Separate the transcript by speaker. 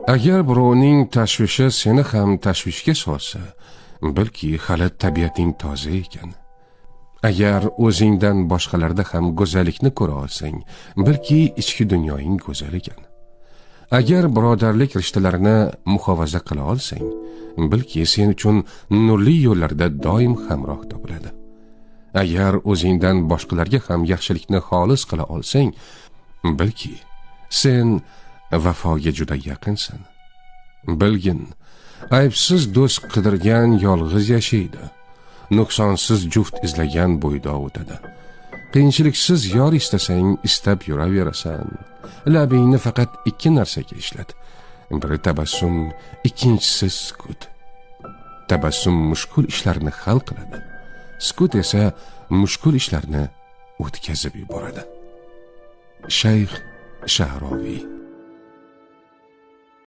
Speaker 1: Agar birovning tashvishi seni ham tashvishga solsa, bilki hali tabiating toza ekan. Agar o'zingdan boshqalarda ham go'zallikni ko'ra olsang, bilki ichki dunyoing go'zal ekan. Agar birodarlik rishtalarini muhofaza qila olsang, bilki sen uchun nurli yo'llarda doim hamroh topiladi. Agar o'zingdan boshqalarga ham yaxshilikni xolis qila olsang, bilki sen vafoga juda yaqinsan. Bilgin, aybsiz do'st qidirgan yolg'iz yashaydi. Nuqsonsiz juft izlagan bo'ydoq o'tadi. Qiyinchiliksiz yor istasang, istab yuraverasan. Labingni faqat ikki narsaga ishlat. Biri tabassum, ikkinchisi sukut. Tabassum mushkul ishlarni hal qiladi. Sukut esa mushkul ishlarni o'tkazib yuboradi. Shayx Sha'roviy.